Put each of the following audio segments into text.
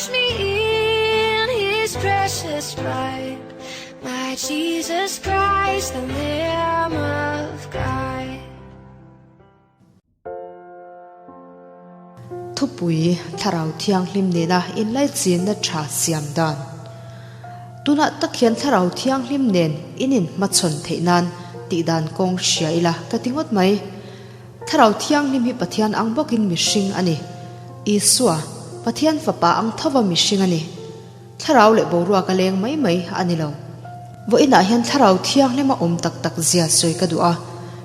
Wash me in his precious blood. My Jesus Christ, the Lamb of God. Thupui, Thlarau Thianghlim nena inlaichinna tha siam dan. Tunah tak hian Thlarau Thianghlim nen in inhmachhawn theih nan tihdan kawng hria ila ka ti ngawt mai. Thlarau Thianghlim hi Pathian ang bawkin mihring a ni. Isua, Pathian Fapa ang thova mihring a ni. Thlarau leh boruak a leng mai mai a ni lo. Vawiinah hian Thlarau Thianghlim a awm tak tak zia sawi ka duh a.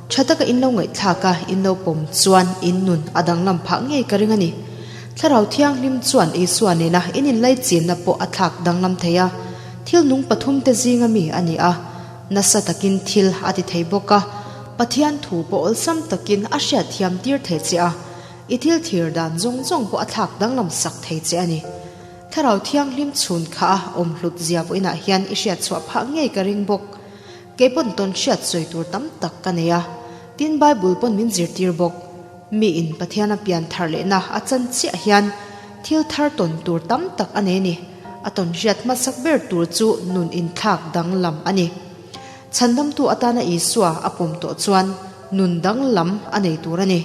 Tha taka in lo ngaihthlak a, in lo pawm chuan in nun a danglam phah ngei ka ring a ni. Thlarau Thianghlim chuan Isua nena in inlaichinna pawh a thlak danglam thei a. Thil nung pathumte zinga mi a ni a. Nasa takin thil a ti thei bawk a, Pathian thu pawh awlsam takin a hriatthiam tir thei che a, i thil thlir dan zawng zawng pawh a thlak danglam sak thei che a ni. Thlarau Thianghlim chhun kha a awm hlut zia vawiinah hian i hriatchhuah phah ngei ka ring bawk. Kei pawn tawn hriat sawi tur tam tak ka nei a, tin Bible pawn min zirtir bawk. Miin Pathian a pian thar lehna a chan chiah hian thil thar tawn tur tam tak a nei a ni. A tawn hriat hmasak ber tur chu nun inthlak danglam a ni. Chhandamtu atana Isua a pawm tawh chuan nun danglam a nei tur a ni.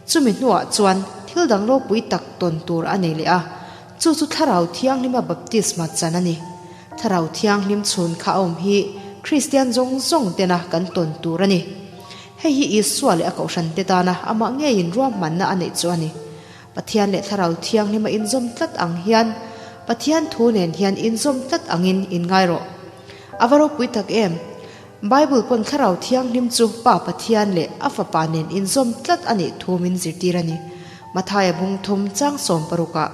Chumi hnuah chuan thil dang ropui tak tawn tur a nei leh a, chu chu Thlarau Thianghlima baptisma chan a ni. Thlarau Thianghlim chhun kha a awm hi Kristian zawng zawng tena kan tawn tur a ni. Hei hi Isua leh a kohhrante tana amah ngeiin ruahmanna a neih chu a ni. Pathian leh Thlarau Thianghlima inzawm tlat ang hian Pathian thu nen hian inzawm tlat angin inngai rawh. A va ropui tak em! Bible pawn Thlarau Thianghlim chu Pa Pathian leh a Fapa nen inzawm tlat a nih thu min zirtir a ni. Mathaia bung thum chang 16 ah.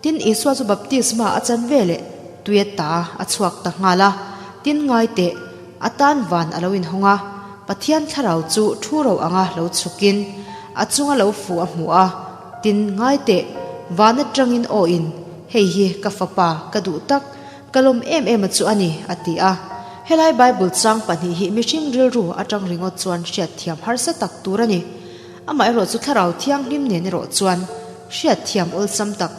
Tin, Isua chu baptisma a chan ve leh tuia ta a chhuak ta nghal a. Tin, ngai teh, a tan van a lo inhawng a, Pathian thlarau chu thu ro anga lo chhukin a chunga lo fuh a hmu a. Tin, ngai teh, van atangin aw in, Hei hi ka fapa, ka duh tak, ka lawm em em a chu a ni, a ti a. Helai Bible chang pahnih hi mihring rilru atang ringawt chuan hriatthiam harsa tak tur a ni. Amaherawh chu Thlarau Thianghlim nen erawh chuan hriatthiam awlsam tak,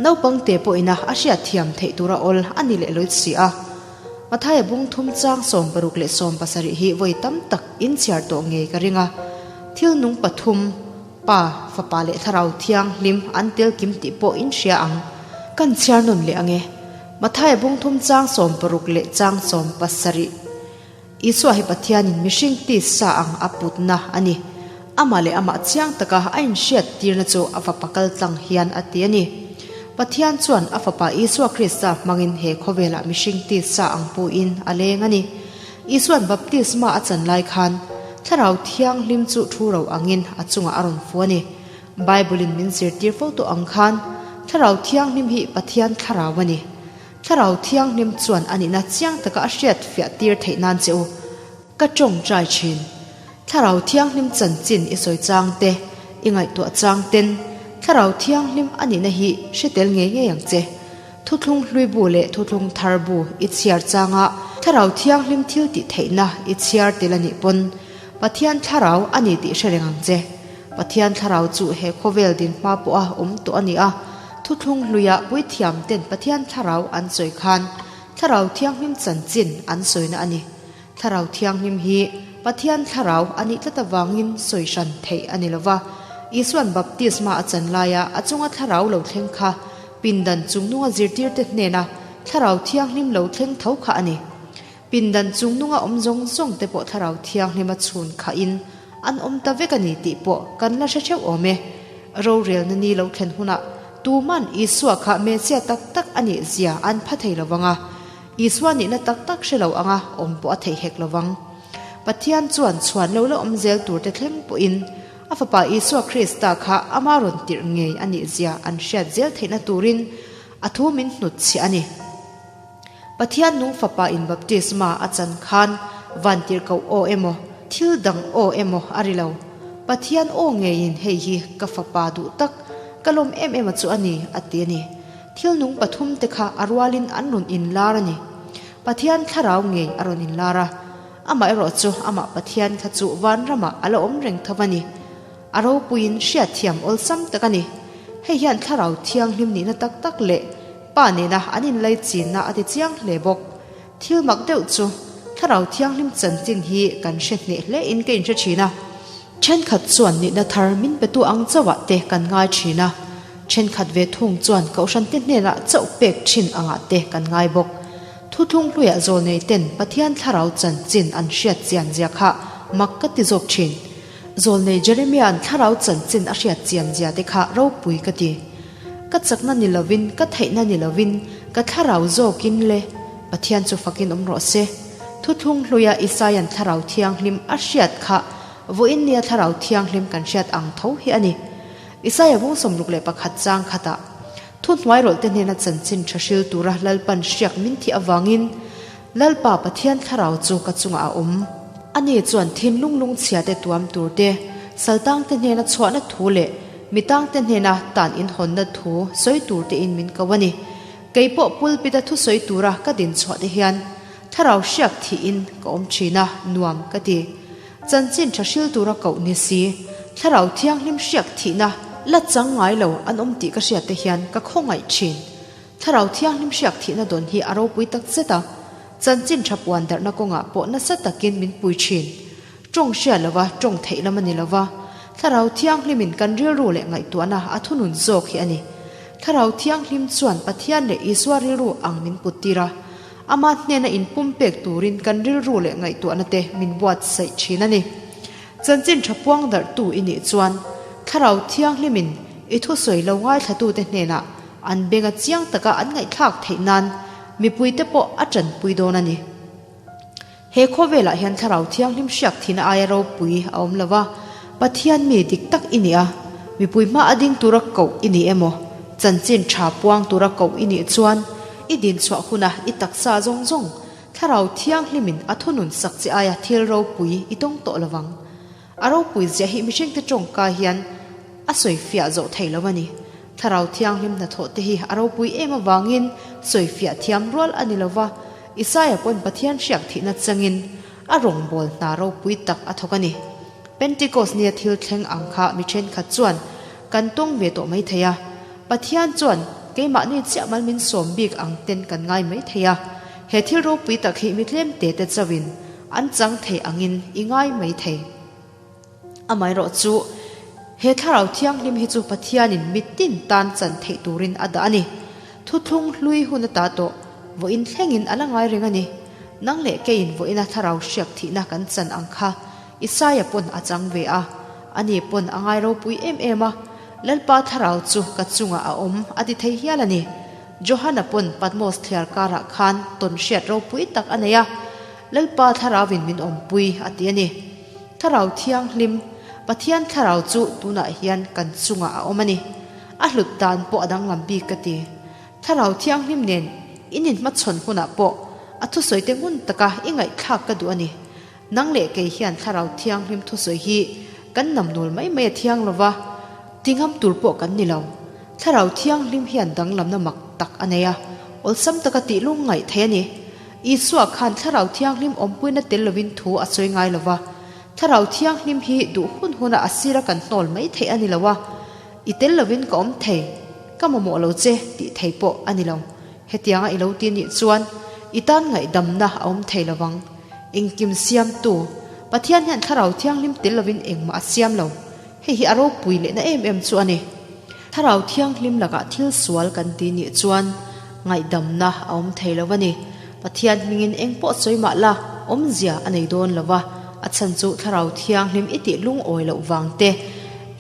naupang te pawhin a a hriatthiam theih tura awl a ni leh lawih si a. Mathaia bung thum chang 60 leh 70 hi vawi tam tak inchhiar tawh ngei ka ring a. Thil nung pathum, Pa, Fapa leh Thlarau Thianghlim an tel kim tih pawh in hria ang. Kan chhiar nawn leh ang e. Mathaia bung thum chang 60 leh chang 70. Isua hi Pathianin mihring tisa ang a putna a ni. Amah leh amah chiang taka a inhriat tirna chu a Fapa kal tlang hian a ti a ni. Pathian chuan a Fapa Isua Krista hmangin he khawvelah mihring tisa ang puin a leng a ni. Isua'n baptisma a chan lai khan Thlarau Thianghlim chu thu ro angin a chungah a rawn fu a ni. Bible-in min zirtir fo tawh ang khan Thlarau Thianghlim hi Pathian Thlarau a ni. Thlarau Thianghlim chuan a nihna chiang taka a hriat fiah tir theih nan che u ka tawngtai thin. Thlarau Thianghlim chanchin i sawi chang te, i ngaihtuah chang ten Thlarau Thianghlim a nihna hi hre tel ngei ngei ang che. Thuthlung hlui bu leh thuthlung thar bu i chhiar changa Thlarau Thianghlim thil tih theihna i chhiar tel a nih pawn Pathian Thlarau a ni tih hre reng ang che. Pathian Thlarau chu he khawvel din hma pawha awm tawh a ni a, Thuthlung hluia puithiam ten Pathian Thlarau an sawi khan Thlarau Thianghlim chanchin an sawina a ni. Thlarau Thianghlim hi Pathian Thlarau a nih tlat avangin sawi hran theih a ni lo va. Isua'n baptisma a chan laia a chunga Thlarau lo thleng kha pindan chungnunga zirtirte hnena Thlarau Thianghlim lo thleng tho kha a ni. Pindan chungnunga awm zawng zawng te pawh Thlarau Thianghlima chhun khahin an awm ta vek a ni tih pawh kan la hre theuh awm e. Rorelna ni lo thlen hunah tuman Isua kha Messiah tak tak a nih zia an pha thei lo vang a, Isua nihna tak tak hre lo anga awm pawh a theih hek lo vang. Pathian chuan chhuan lo la awm zel tur te thleng pawhin a Fapa Isua Krista kha ama rawn tirh ngei a nih zia an hriat zel theihna turin a thu min hnutchhiah a ni. Pathian nung Fapa in baptisma a chan khan vantirhkoh aw emaw, thil dang aw emaw a ri lo. Pathian aw ngeiin hei hi ka Fapa duh tak, ka lawm em em a chu a ni, a ti a ni. Thil nung pathum te kha a rualin an rawn inlar a ni. Pathian thlarau ngei a rawn inlar a. Amaherawh chu amah Pathian kha chu vanramah a la awm reng tho a ni. A ropuiin hriatthiam awlsam tak a ni. Hei hian Thlarau Thianghlim nihna tak tak leh Pa nena an inlaichinna a ti chiang hle bawk. Thil mak deuh chu Thlarau Thianghlim chanchin hi kan hre hneh hle in ka inhre thin a. Thenkhat chuan nihna thar min petu ang chauhah te kan ngai thin a, thenkhat ve thung chuan kohhran te hnenah chauh pek thin angah te kan ngai bawk. Thuthlung hluiah zawlnei ten Pathian Thlarau chanchin an hriat chian zia kha mak ka ti zawk thin. Zawlnei Jeremia'n Thlarau chanchin a hriat chian zia te kha ropui ka ti. Ka chakna ni lovin, ka theihna ni lovin, ka Thlarau zawkin le Pathian chu fakin awm rawh se. Thuthlung hluia Isaia'n Thlarau Thianghlim a hriat kha vawiin nia Thlarau Thianghlim kan hriat ang tho hi a ni. Isaia vung 61 chang khatah Thu hnuairawlhte hnena chanchin tha hril tura Lalpan hriak min thih avangin Lalpa Pathian Thlarau chu ka chungah a awm. Ani chuan thinlung lungchhiate tuam turte, saltangte hnena chhuahna thu leh mitangte hnena tan inhawnna thu sawi turtein min ko a ni. Kei pawh pulpit-a thusawi tura ka din chhuah te hian Thlarau hriak thihin ka awm thin a, nuam ka ti. Chanchin tha hril tura koh ni si, Thlarau Thianghlim hriak thihna la chang ngai lo an awm tih ka hriat te hian ka khawngaih thin. Thlarau Thianghlim hriak thihna dawn hi a ropui tak zet a, chanchin tha puan darhna kawngah pawh nasa takin min pui thin. Tawng hria lova tawng theih lam a ni lova, Thlarau Thianghlimin kan rilru leh ngaihtuahna a thunun zawk hi a ni. Thlarau Thianghlim chuan Pathian leh Isua rilru ang min put tir a, Ama hnena inpumpek turin kan rilru leh ngaihtuahna te min buatsaih thin a ni. Chanchin tha puang darhtu i nih chuan Thlarau Thianghlimin i thusawi lo ngaithlatute hnenah an benga chiang taka an ngaihthlak theih nan mipuite pawh a tanpui dawn a ni. He khawvelah hian Thlarau Thianghlim hriak thihna aia ropui a awm lo va, Pathian mi dik tak i nih a, mipui hma a ding tura koh i ni emaw, chanchin tha puang tura koh i nih chuan i dinchhuah huna i taksa zawng zawng Thlarau Thianghlimin a thunun sak che aia thil ropui i tawng tawh lo vang. A ropui ziah hi mihringte tawngka hian a sawifiah zawh thei lo a ni. Thlarau Thianghlim hnathawh te hi a ropui em avangin sawifiah thiam rual a ni lo va, Isaia pawn Pathian hriak thihna changin a rawngbâwl hna ropui tak a thawk a ni. Pentecost nia thil thleng ang kha mi thenkhat chuan kan tawng ve tawh mai thei a. Pathian chuan keimahni chiah mal min sawm bik ang ten kan ngai mai thei a. He thil ropui tak hi mi tlem te te chauhin an chang thei angin i ngai mai thei. Amaherawh chu, he Thlarau Thianghlim hi chu Pathianin mitin tan chan theih turin a dah a ni. Thuthlung hlui hun ata tawh vawiin thlengin a la ngai reng a ni. Nang leh keiin vawiina Thlarau hriak thihna kan chan ang kha Isaia pawn a chang ve a, ani pawn a ngai ropui em em a, Lalpa Thlarau chu ka chungah a awm a ti thei hial a ni. Johana pawn Patmos thliar karah khan tawn hriat ropui tak a nei a, Lalpa Thlarauin min awmpui a ti a ni. Thlarau Thianghlim, Pathian Thlarau chu tunah hian kan chungah a awm a ni. A hlut dan pawh a danglam bik ka ti. Thlarau Thianghlim nen in inhmachhawn hunah pawh a thusawite ngun taka i ngaihthlak ka duh a ni. Nang leh kei hian Thlarau Thianghlim thusawi hi kan namnul mai mai a thiang lo va, tingam tur pawh kan ni lo. Thlarau Thianghlim hian danglamna mak tak a nei a, awlsam taka tih lungngaih thei a ni. Isua khan Thlarau Thianghlim awmpuina tel lovin thu a sawi ngai lo va. Thlarau Thianghlim hi duh hun huna a sira kan hnawl mai theih a ni lo a, I tel lovin ka awm thei, ka mamawh lo che tih thei pawh a ni lo. Hetianga i lo ti nih chuan i tan ngaihdamna a awm thei lo vang. Engkim siamtu, Pathian hian Thlarau Thianghlim tel lovin engmah a siam lo. Hei hi a ropui lehna em em chu a ni. Thlarau Thianghlim lakah thil sual kan ti nih chuan ngaihdamna a awm thei lo a ni. Pathian hmingin eng pawh sawi mah la, awmzia a nei dawn lo va, a chhan chu Thlarau Thianghlim i tih lungawi loh vang te,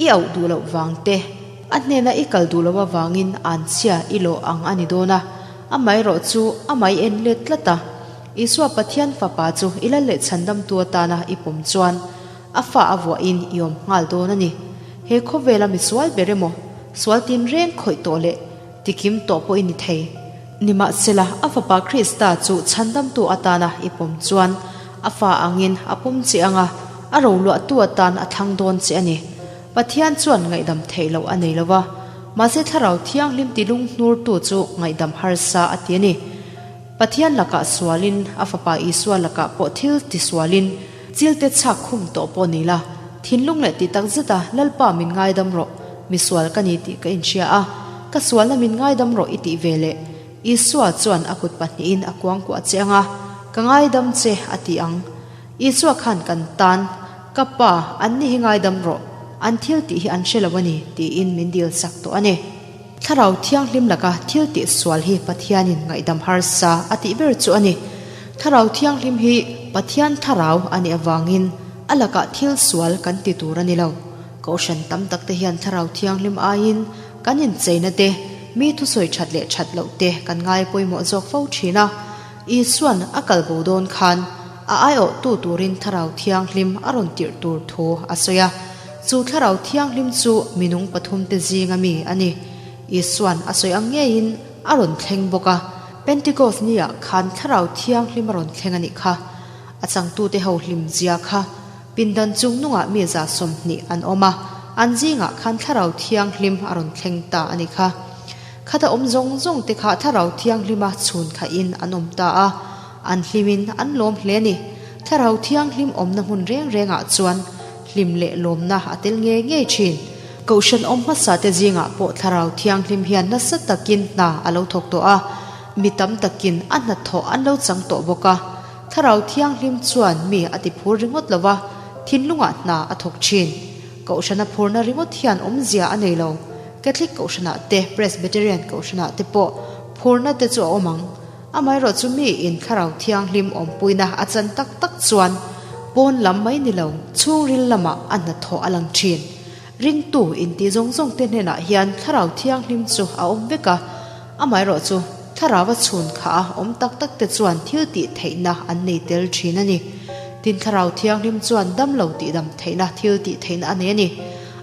i auh duh loh vang te, a hnena i kal duh loh avangin anchhia i lawh ang a ni dawn a, amaherawh chu amah i en let tlat a. Isua Pathian Fapa chu i lal leh chhandamtu atana i pawm chuan a fa a vuahin i awm nghal dawn a ni. He khawvela mi sual ber emaw, sual tinreng khawih tawh leh tikim tawh pawh i ni thei. Nimahsela, a Fapa Krista chu chhandamtu atana i pawm chuan a fa angin a pawm che ang a, a roluahtu atan a thlang dawn che a ni. Pathian chuan ngaihdam theih loh a nei lo va, mahse Thlarau Thianghlim ti lunghnurtu chu ngaihdam harsa a ti a ni. Pathian lakah sualin, a Fapa Isua lakah pawh thil ti sualin, chilte chhak khum tawh pawh ni la, thinlung leh tih tak zeta Lalpa min ngaidam rawh. Misual ka ni tih ka inhria a, ka sualna min ngaidam rawh i tih ve leh Isua chuan a kut pahnihin a kuangkuah che ang a, Ka ngaidam che a ti ang. Isua khan kan tan, Ka pa, an ni hi ngaidam rawh, an thil tih hi an hre lo a ni, tiin min dil sak tawh a ni. Thlarau Thianghlim laka thil tih sual hi Pathianin ngaihdam harsa a tih ber chu a ni. Thlarau Thianghlim hi Pathian Thlarau a nih avangin a lakah thil sual kan ti tur a ni lo. Kohhran tam tak te hian Thlarau Thianghlim aiin kan incheina te, mi thusawi that leh that loh te kan ngai pawimawh zawk fo thin a. Isuan a kal bo dawn khan a aiawhtu turin Thlarau Thianghlim a rawn tirh tur thu a sawi a. Chu Thlarau Thianghlim chu minung pathumte zinga mi a ni. Isuan a sawi ang ngeiin a rawn thleng bawk a. Pentecost niah khan Thlarau Thianghlim a rawn thleng a nih kha. A changtute ho hlimzia kha pindan chung nungah mi 20 an awm a, an zingah khan Thlarau Thianghlim a rawn thleng ta a nih kha. Khata awm zawng zawng te kha Thlarau Thianghlima chhun khahin an awm ta a, an hlimin an lawm hle a ni. Thlarau Thianghlim awmna hmun reng rengah chuan hlim leh lawmna a tel ngei ngei thin. Kohhran awm hmasa te zingah pawh Thlarau Thianghlim hian nasa takin hna a lo thawk tawh a, mi tam takin a hnathawh an lo chang tawh bawk a. Thlarau Thianghlim chuan mi a ti phur ringawt lo va, thinlungah hna a thawk thin. Kohhrana phurna ringawt hian awmzia a nei lo. Catholic Kohhranah te, Presbyterian Kohhranah te pawh phurna te chu a awm ang. Amaherawh chu mi in Thlarau Thianghlim awmpuina a chan tak tak chuan pawn lam mai ni lo, chhungril lamah a hnathawh a lang thin. Ringtu inti zawng zawng te hnenah hian Thlarau Thianghlim chu a awm vek a, amaherawh chu Thlarau a chhun kha a awm tak tak te chuan thil tih theihna an nei tel thin a ni. Tin Thlarau Thianghlim chuan damlo tihdam theihna thil tih theihna a nei a ni.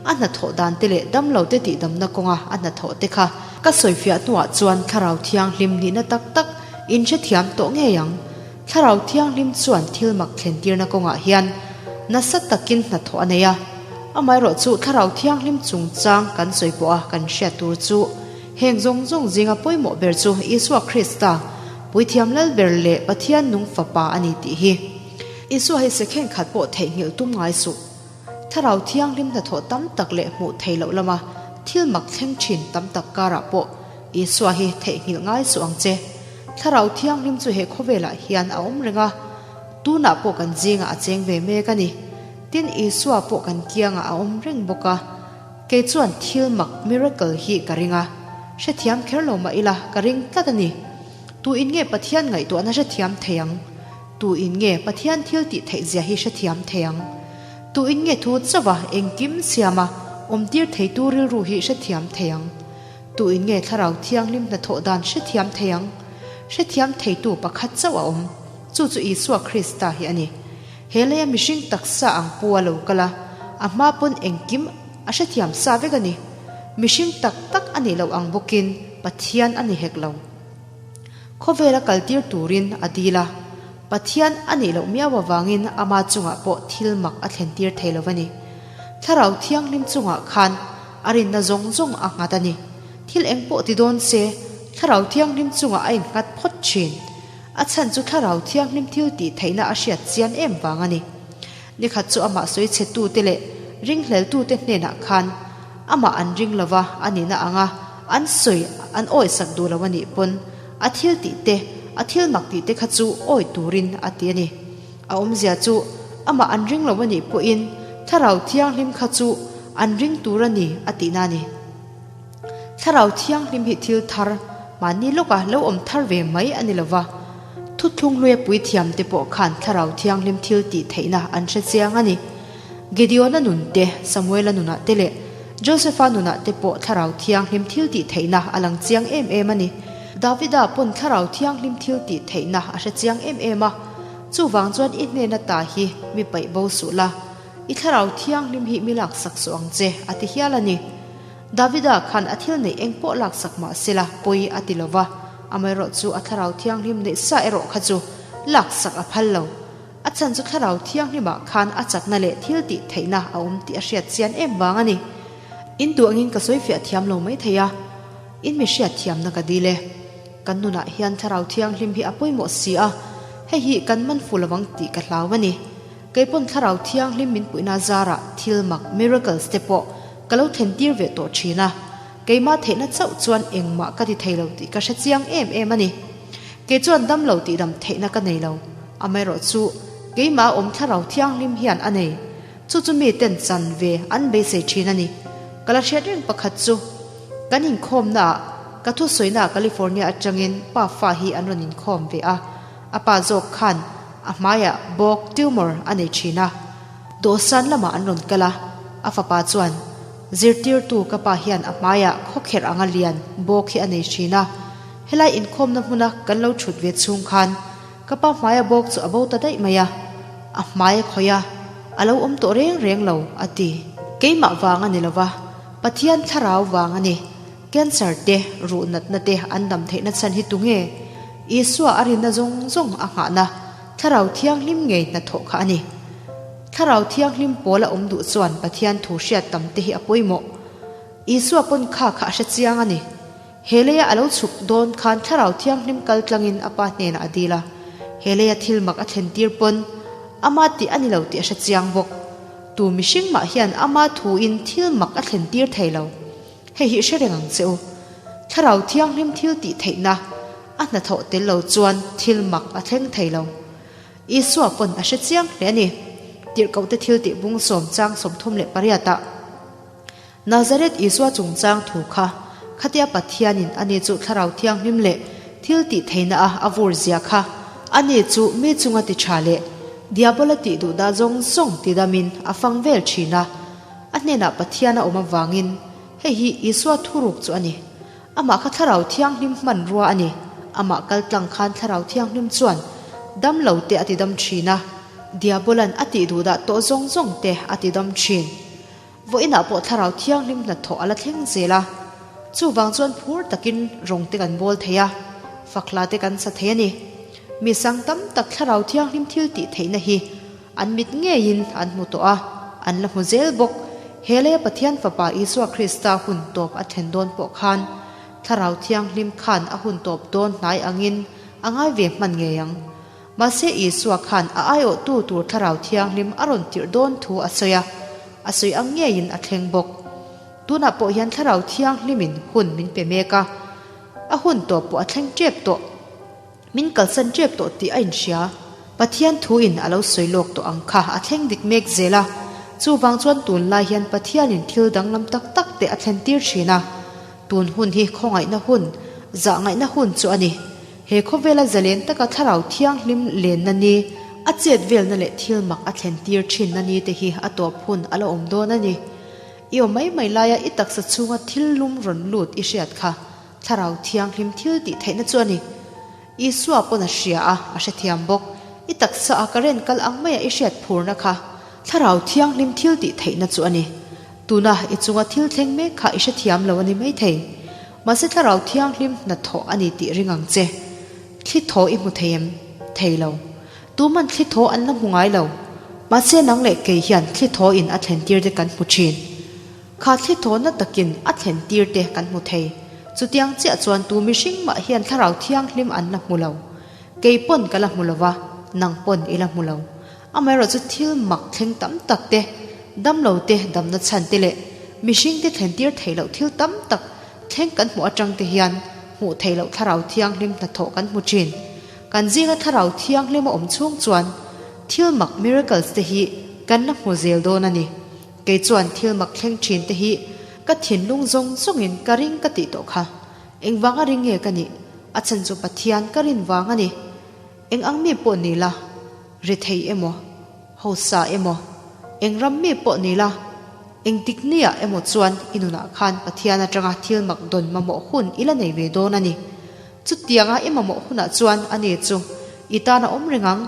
A hnathawh dan te leh damlo te tihdamna kawnga a hnathawh te kha ka sawifiah hnuah chuan Thlarau Thianghlim nihna tak tak in hrethiam tawh ngei ang. Thlarau Thianghlim chuan thil mak thlentirna kawngah hian nasa takin hnathawh a nei a. Amaherawh chu Thlarau Thianghlim chungchang kan sawi pawha kan hriat tur chu heng zawng zawng zinga pawimawh ber chu Isua Krista, Puithiam Lalber leh Pathian nung Fapa a ni tih hi. Isua hi sekhen khat pawh theihnghilh tum ngai suh. Thlarau Thianghlim hnathawh tam tak leh hmuh theih loh lama thil mak thleng thin tam tak karah pawh Isua hi theihnghilh ngai suh ang che. Thlarau Thianghlim chu he khawvelah hian a awm reng a, tunah pawh kan zingah a cheng ve mek a ni. Tin, Isua pawh kan kiangah a awm reng bawk a. Kei chuan thil mak, miracle, hi ka ring a, hrethiam kher lo mah ila ka ring tlat a ni. Tu in nge Pathian ngaihtuahna hrethiam thei ang? Tu in nge Pathian thil tih theih zia hi hrethiam thei ang? Tu in nge thu chauha engkim siama awmtir theitu rilru hi hrethiam thei ang? Tu in nge Thlarau Thianghlim hnathawh dan hrethiam thei ang? Hrethiam theitu pakhat chauh a awm, chu chu Isua Krista hi a ni. He leia mihring taksa ang pu a lo kal a, a hma pawn engkim a hrethiam sa vek a ni. Mihring tak tak a nih loh ang bawkin Pathian a ni hek lo. Khawvela kaltir turin a dil a, Pathian a nih loh miau avangin ama chungah pawh thil mak a thlentir thei lo a ni. Thlarau Thianghlim chungah khan a rinna zawng zawng a nghat a ni. Thil eng pawh ti dawn se, Thlarau Thianghlim chungah a innghat phawt thin. A chhan chu Thlarau Thianghlim thil tih theihna a hriat chian em vang a ni. Nikhat chu amah sawi chhetute leh ringhleltute hnenah khan amah an ring lova a nihna anga an sawi an awisak duh lo a nih pawn a thil tih te, a thil mak tih te kha chu awi turin a ti a ni. A awmzia chu amah an ring lo a nih pawhin Thlarau Thianghlim kha chu an ring tur a ni a tihna a ni. Thlarau Thianghlim hi thil thar, mahni lawka lo awm thar ve mai a ni lova. Thuthlung hluia puithiam te pawh khan Thlarau Thianghlim thil tih theihna an hre chiang a ni. Gideona nun te, Samuela nunah te leh Josepha nunah te pawh Thlarau Thianghlim thil tih theihna a lang chiang em em a ni. Davida pawn Thlarau Thianghlim thil tih theihna a hre chiang em em a. Chuvang chuan i hnena ta hi mi paih bo suh la, i Thlarau Thianghlim hi mi laksak suh ang che, a ti hial a ni. Davida khan a thil neih eng pawh laksak mah sela pawi a ti lo va, amaherawh chu a Thlarau Thianghlim neih sa erawh kha chu laksak a phal lo. A chhan chu Thlarau Thianghlimah khan a chakna leh thil tih theihna a awm tih a hriat chian em vang a ni. In duh angin ka sawi fiah thiam lo mai thei a, in mi hriat thiamna ka dil e. Kan nunah hian Thlarau Thianghlim hi a pawimawh si a, hei hi kan man fu lo ang tih ka hlau a ni. Kei pawn Thlarau Thianghlim min puihna zarah thil mak, miracles, te pawh. ka lo thlen tir ve tawh thin a, keimah theihna chauh chuan engmah ka ti thei lo tih ka hre chiang em em a ni. Kei chuan dam lo tih dam theihna ka nei lo, amaherawhchu keimah a awm thlarau thianghlim hian a nei. Chu chu mi ten chan ve an beisei thin a ni. Ka la hriat reng pakhat chu kan inkhawmnaah ka thusawiinaah California atangin pa fa hi an rawn inkhawm ve a, a pa zawk khan a hmaiah bawk tumor a nei thin a. Dawhsan lamah an rawn kal a, a fapa chuan, Zirtirtu ka pa hian a hmaiah khawkherh anga lian bawk hi a nei thin a, helai inkhawmna hmuna kan lo thut ve chhung khan ka pa hmaia bawk chu a bo ta daih mai a, a hmai a khawih a, a lo awm tawh reng reng lo, a ti. Keimah vang a ni lo va, Pathian thlarau vang a ni. Cancer te, ruh natna te an dam theihna chhan hi tunge? Isua a rinna zawng zawng a nghahna Thlarau Thianghlim ngei hnathawh kha a ni. Thlarau Thianghlim pawl a awm duh chuan Pathian thu hriat tam te hi a pawimawh. Isua pawn kha kha a hre chiang a ni. He leia a lo chhuk dawn khan Thlarau Thianghlim kal tlangin a pa hnenah a dil a. He leia thil mak a thlen tir pawn ama tih a ni lo tih a hre chiang bawk. Tu mihring mah hian ama thuin thil mak a thlen tir thei lo. Hei hi hre reng ang che u. Thlarau Thianghlim thil tih theihna a hnathawh tel lo chuan thil mak a thleng thei lo. Isua pawn a hre chiang hle a ni. Tirhkohte thil tih bung sawm chang 38 ah Nazareth Isua chungchang thu kha khatia Pathianin ani chu Thlarau Thianghlim leh thil tih theihna a a vur zia kha ani chu mi chunga ti tha leh Diabola tih duhdah zawng zawng tidamin a fang vel thin a. A hnenah Pathian a awm avangin hei hi Isua thuruk chu a ni. Amah kha Thlarau Thianghlim hmanrua a ni. Amah kal tlang khan Thlarau Thianghlim chuan dam lo te a ti dam thin a, Diabolan a tih duhdah tawh zawng zawng te a ti dam thin. Vawiinah pawh Thlarau Thianghlim hnathawh a la thleng zel a. Chuvang chuan phur takin rawng te kan bawl thei a, fakhla te kan sa thei a ni. Mi sang tam tak Thlarau Thianghlim thil tih theihna hi An mit ngeiin an hmu tawh a, an la hmu zel bawk. He leia Pathian Fapa Isua Krista hun tawp a thlen dawn pawh khan, Thlarau Thianghlim khan a hun tawp dawn hnai angin a ngai ve hman ngei ang. Mahse Isua khan a aiawhtu tur Thlarau Thianghlim a rawn tirh dawn thu a sawi a, a sawi ang ngeiin a thleng bawk. Tunah pawh hian Thlarau Thianghlimin hun min pe mek a, a hun tawp pawh a thleng tep tawh. Min kalsan tep tawh tih a inhria. Pathian thuin a lo sawi lawk tawh ang kha a thleng dik mek zel a. Chuvang chuan tunlai hian Pathianin thil danglam tak tak te a thlen tir thin a. Tun hun hi khawngaihna hun, zahngaihna hun chu a ni. He khawvela zalen taka thlarau thianghlim lenna ni, a chet velna leh thil mak a thlen tir thinna ni te hi a tawp hun a la awm dawn a ni. I aw mai mai laia i taksa chhunga thil lum rawn lut i hriat kha. Thlarau Thianghlim thil tih theihna chu a ni. Isua pawn a hria a, a hrethiam bawk. I taksa a current kal ang maia i hriat phurna kha Thlarau Thianghlim thil tih theihna chu a ni. Tuna i chunga thil thleng mek kha i hrethiam lo a ni maithei. Mahse Thlarau Thianghlim hnathawh a ni tih ring ang che. Thli thaw i hmu thei em? Thei lo. Tuman thli thaw an la hmu ngai lo. Mahse nang leh kei hian thli thaw in a thlen tir te kan hmu thin. Kha thli thaw na takin a thlen tir te kan hmu thei. Chutiang chiah chuan tu mihring mah hian thlarau thianghlim an la hmu lo. Kei pawn ka la hmu lo va, nang pawn i la hmu lo. Amaherawh chu thil mak thleng tam tak te, dam lo te, damna chhan te leh mihring te thlen tir theih loh thil tam tak thleng kan hmuh atang te hian hmuh theih loh thlarau thianghlim hnathawh kan hmu thin. Kan zinga thlarau thianghlim a awm chhung chuan thil mak miracles te hi kan la hmu zel dawn a ni. Kei chuan thil mak thleng thin te hi ka thinlung zawng zawngin ka ring ka tih tawh kha. Engvanga ring nge ka nih? A chhan chu Pathian ka rin vang a ni. Eng ang mi pawh ni la, ri thei emaw, hausa emaw, eng ram mi pawh ni la, engtik niah emaw chuan i nunah khan Pathian atanga thil mak dawn mamawh hun i la nei ve dawn a ni. Chutianga i mamawh hunah chuan ani chu i tan a awm reng ang.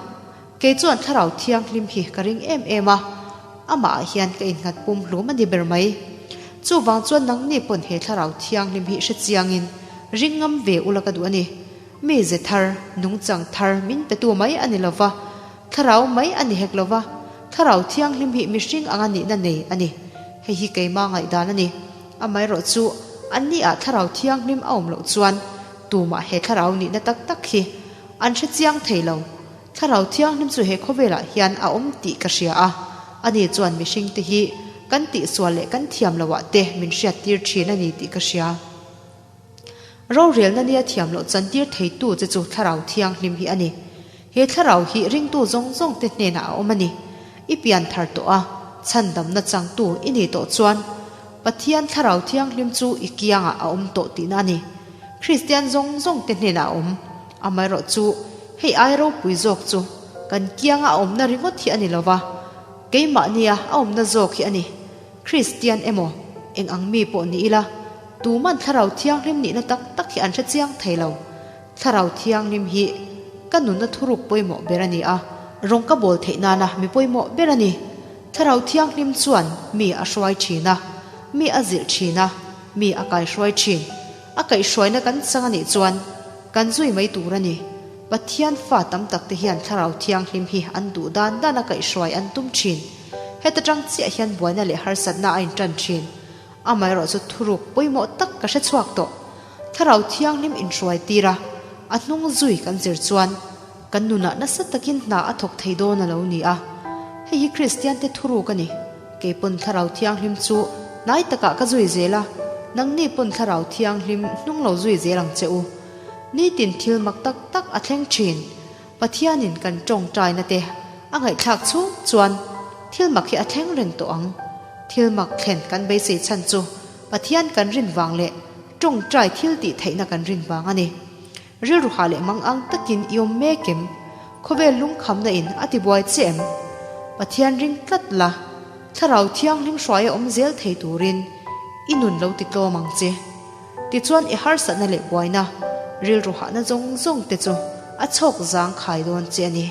Kei chuan Thlarau Thianghlim hi ka ring em em a, amah ah hian ka innghat pum hlum a ni ber mai. Chuvang chuan nangni pawn he Thlarau Thianghlim hi hre chiangin ring ngam ve ula ka duh a ni. Mi ze thar, nungchang thar min petu mai a ni lova, Thlarau mai a ni hek lova, Thlarau Thianghlim hi mihring anga nihna nei a ni. Hei hi keima ngaihdan a ni. Amaherawh chu anni ah Thlarau Thianghlim a awm loh chuan tumah he Thlarau nihna tak tak hi an hre chiang thei lo. Thlarau Thianghlim chu he khawvelah hian a awm tih ka hria a, ani chuan mihringte hi Kan tihsual leh kan thiam loh ah te min hriattir thin a ni tih ka hria. Rorelna nia thiam loh chantir theitu che chu Thlarau Thianghlim hi a ni. He Thlarau hi ringtu zawng zawng te hnenah a awm a ni. I pian thar tawh a, chhandamna changtu i nih tawh chuan Pathian Thlarau Thianghlim chu i kiangah a awm tawh tihna a ni. Kristian zawng zawng te hnenah a awm. Amaherawhchu, hei ai ropui zawk chu kan kianga a awmna ringawt hi a ni lova, Keimahnia a awmna zawk hi a ni. Kristian emaw, eng ang mi pawh ni ila, tuman Thlarau Thianghlim nihna tak tak hi an hre chiang thei lo. Thlarau Thianghlim hi ka nunna thuruk pawimawh ber a ni a, rawng ka bawl theih nana mi pawimawh ber a ni. Thlarau Thianghlim chuan mi a hruai thin a, mi a zilh thin a, mi a kaihruai thin. A kaihhruaina kan chang a nih chuan kan zui mai tur a ni. Pathian fa tam tak te hian Thlarau Thianghlim hi an duh dan dan a kaihhruai an tum thin. Heta tang chiah hian buaina leh harsatna a intan thin. Amaherawh chu thuruk pawimawh tak ka hre chhuak tawh. Thlarau Thianghlim inhruai tir a, a hnung zui kan zir chuan kan nunah nasa takin hna a thawk thei dawn a lo ni a. Hei hi Kristian te thuruk a ni. Kei pawn Thlarau Thianghlim chu hnai takah ka zui zel a, nangni pawn Thlarau Thianghlim hnung lo zui zel ang che u. Nitin thil mak tak tak a thleng thin. Pathianin kan tawngtaina te a ngaihthlak chhung chuan thil mak hi a thleng reng tawh ang. Thil mak thlen kan beisei chhan chu Pathian kan rin vang leh tawngtai thil tih theihna kan rin vang a ni. Rilru hah leh mang ang takin i awm mek em? Khawvel lungkhamna in a tibuai che em? Pathian ring tlat la, Thlarau Thianghlim hruai a awm zel thei turin i nun lo ti tlawm ang che. Tichuan i harsatna leh buaina, rilru hahna zawng zawng te chu a chhawk zang khai dawn che a ni.